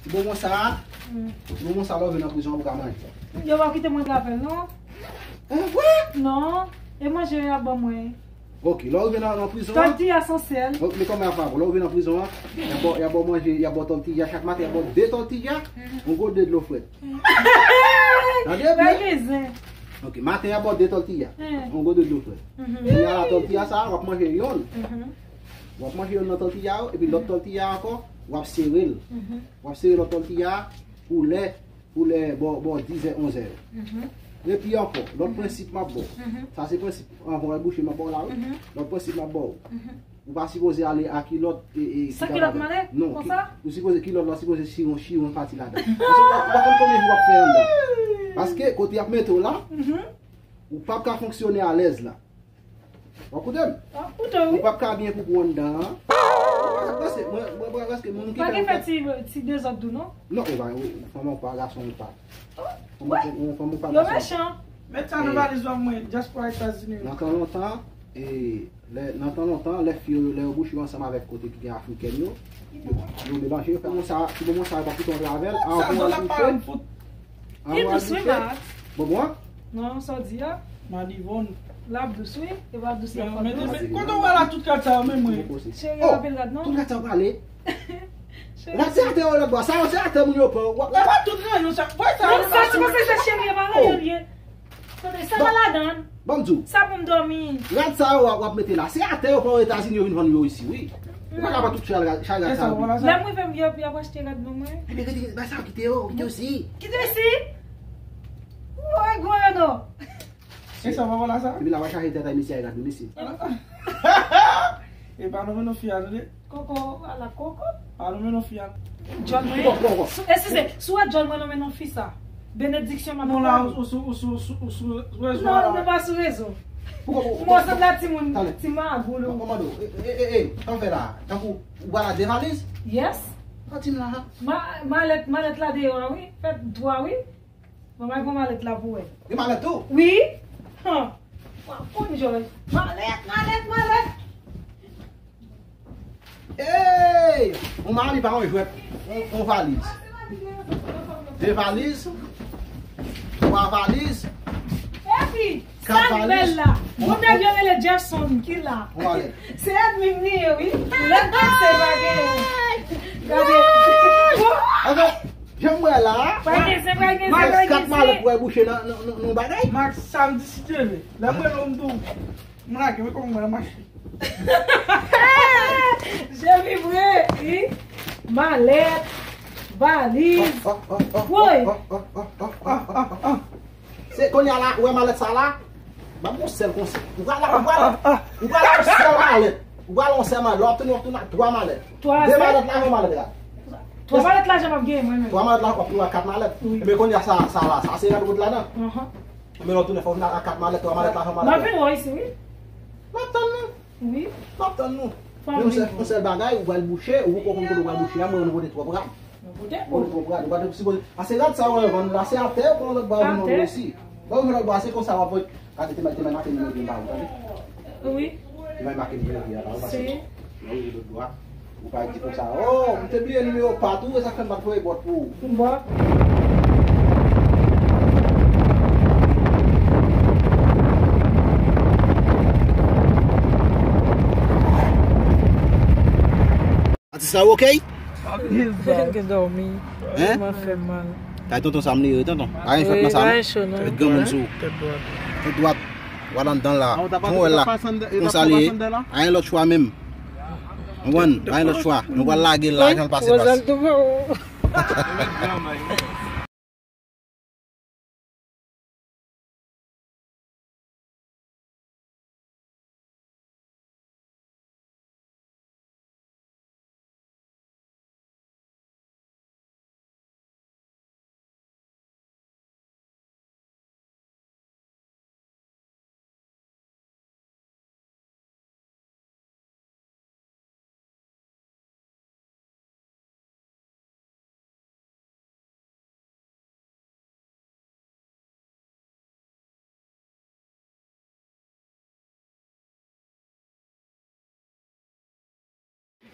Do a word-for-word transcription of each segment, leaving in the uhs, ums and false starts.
Ti bonbon sa a, ti bonbon sa a lè w vin nan prizon an ou ka manje. Yo pa kite mwen travay non. An vre? Non. E manje yo y ap ban mwen. Ok, lè w rive nan, nan prizon an. Tòtiya san sèl. Ok, men kòman y ap fè? Lè w rive nan prizon an, y ap ba w, y ap ba w manje, y ap ba w tòtiya, chak maten y ap ba w de tòtiya, yon gode dlo frèt. Tande byen? Ok, maten y ap ba w de tòtiya, yon gode dlo frèt. Kounye a la tòtiya sa a, w ap manje yonn. W ap manje yonn nan tòtiya yo, epi lòt tòtiya ankò, w ap sere l. W ap sere lòt tòtiya a pou lè, pou lè bò, bò dizè, onzè yo. Epi ankò, lòt prensip m ap ba w. Sa se prensip anvan w al bouche m ap ba w la, wi. Lòt prensip m ap ba w. Ou pa sipoze ale a kilòt e, e, ki San kilòt mande? Non, ki, konsa? Ou sipoze kilòt la sipoze chiwon, chiwon pati ladan. Paske ou pa, ou pa konn konbyen jou w ap fè anndan. Paske kote y ap mete w la, ou p ap ka fonksyone alèz la. W ap koute m? W ap koute w, wi. Ou p ap ka byen poupou anndan an. Paske mwen, mwen, mwen, paske moun ki fè yon ti, ti dezòd tou, non? Non, ou pa, ou, fanm ou pa, gason ou pa. Fanm ou, fanm ou pa, gason ou pa. Yo mechan. Met sa nan valiz ou mwen, dyaspora Etazini. Nan tan lontan, e, lè, nan tan lontan, lè fi yo, lè yo bouche yo ansanm avèk kote ki gen afrikèn yo, yo, yo melanje, yo fè konsa, ti bonbon sa yo pa kite yon travèl, anvan w al bouche. Li dous wi, Max. Bonbon an? Non, sa w di a? Malivòn. L ap dous wi, e pa dous nan fòt non. Kote w wè la tout kat sa yo menm mwen? Cheri, anpil rad non. Tout kat sa yo prale. La se atè yo lòt bò, sa yo se atè moun yo pran. E pa tout rayon sa, wè sa yo. Sa ti panse se cheri e pa rayon l ye. Tande, sa pa ladan. Ban m di w. Sa pou m dòmi. Rad sa yo w ap, w ap mete la. Se atè yo pran Etazini yo vin vann yo isi, wi. Ou pa ka pran tout chay rad, chay rad sa yo. Lè m rive, m, y ap, y ap achte rad ban mwen. Ebyen, rete, bay sa yo kite yo, kite yo isi. Kite isi? Woy, gwo yo non. E sa, papa la sa? Epi la, w a chaje tèt a mesye a, gade mesye. E pa nonmen non fi a, tande. Koko, ala koko. Pa nonmen non fi a. Djòl mwen. Koko, koko. Eskize, si w wè djòl mwen nonmen non fi sa. Benediksyon m ap ba w. Non, la, ou sou, ou sou, ou sou, ou sou rezo a la. Non, nou pa sou rezo. Mwen sanble a timoun, ti magoul ou. Mwen mande w, e, e, e, e, sa w fè la? Tankou, ou ba la de valiz? Yes. Pa di m la. Ma-, malèt, malèt la deyò a, wi. Fè twa, wi. Bon, mwen pran malèt la pou wè. Gen malèt tou? Wi. Han. W ap konn jòj. Malèt, malèt, malèt. Ey! Yon mari pa yon jwèt. Yon, yon valiz. De valiz. Twa valiz. Epi, kat valiz. Sa k bèl la. Yon nèg yo rele Gerson ki la. Yon malèt. Se ènmi m li ye, wi. Lè l pase pa gen. Gade. Anfen, jan m wè la, Max, kat malèt pou wè bouche nan, nan, nan, nan bagay. Max, samdi si Dye vle. Lè m rele w m di w, m lage, men kòman mwen mache. Je vibre, wi. Malèt, valiz. Woy. Se kounye a la, ou wè malèt sa la? Ban m yon sèl konsèy. Ou pral, ou pral, ou pral yon sèl malèt. Ou pral yon sèl malèt. Lè w ap tounen, w ap tounen ak twa malèt. De malèt lajan, yon malèt rad. Twa malèt lajan m ap genyen mwen menm. Twa malèt lajan, w ap tounen ak kat malèt. Wi. Men kounye a sa, sa la, sa se rad ou pot ladan. Men lè w tounen, fò w vin ak kat malèt, twa malèt lajan, malèt rad. M ap vin wè w isi, wi. M ap tann nou. Wi. M ap tann nou. Men yon sèl, yon sèl bagay, ou pral bouche, ou poko konn kote ou pral bouche a, mwen, nou pote twòp rad. Mwen pote twòp rad, ou pa te sipoze. Paske rad sa yo vann la, se atè yo pran lòt bò yo vann yo isi. Bon, mwen lòt bò a, se konsa w ap voye. Gade, te mèt, te mèt make nimewo de ba ou, tande? Wi. Te mèt make nimewo de a ba ou, paske lè w rive lòt bò a, ou pa di konsa, oh, m te bliye nimewo pa tou, e sa k fè m pa t voye bòt pou ou. Bon. Atis la, w ok? Mwen gen dòmi. Hein? Mwen fè mal. Kay tonton sa m li ye, tonton. Pa gen fèt nan sa, non? Fèt granmoun sou ou. Tèt dwat. Tèt dwat. W al anndan la. Jan w wè l la. Konsa li ye. Anyen lòt chwa menm. Ou konprann? Anyen lòt chwa. Nou pral lage l la, jan l pase pase.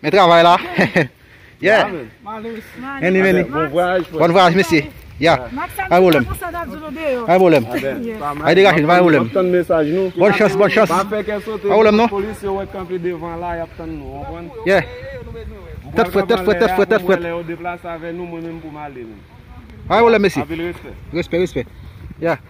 Men travay la. Yeah. Anyway, bon vwayaj, frè. Bon vwayaj, mesye. Yeah. Pa pwoblèm. Pa pwoblèm. Ay degaje, pa pwoblèm. Tann mesaj nou. Bòn chans, bòn chans. Pa fè kè sote. Pa pwoblèm, non. Polis yo wè kanpe devan la, y ap tann nou, konprann? Yeah. Tèt frèt, tèt frèt, tèt frèt, tèt frèt. Lè yo deplase avè nou, mwen menm pou m ale menm. Pa pwoblèm, mesye. Anpil respè. Respè, respè. Yeah.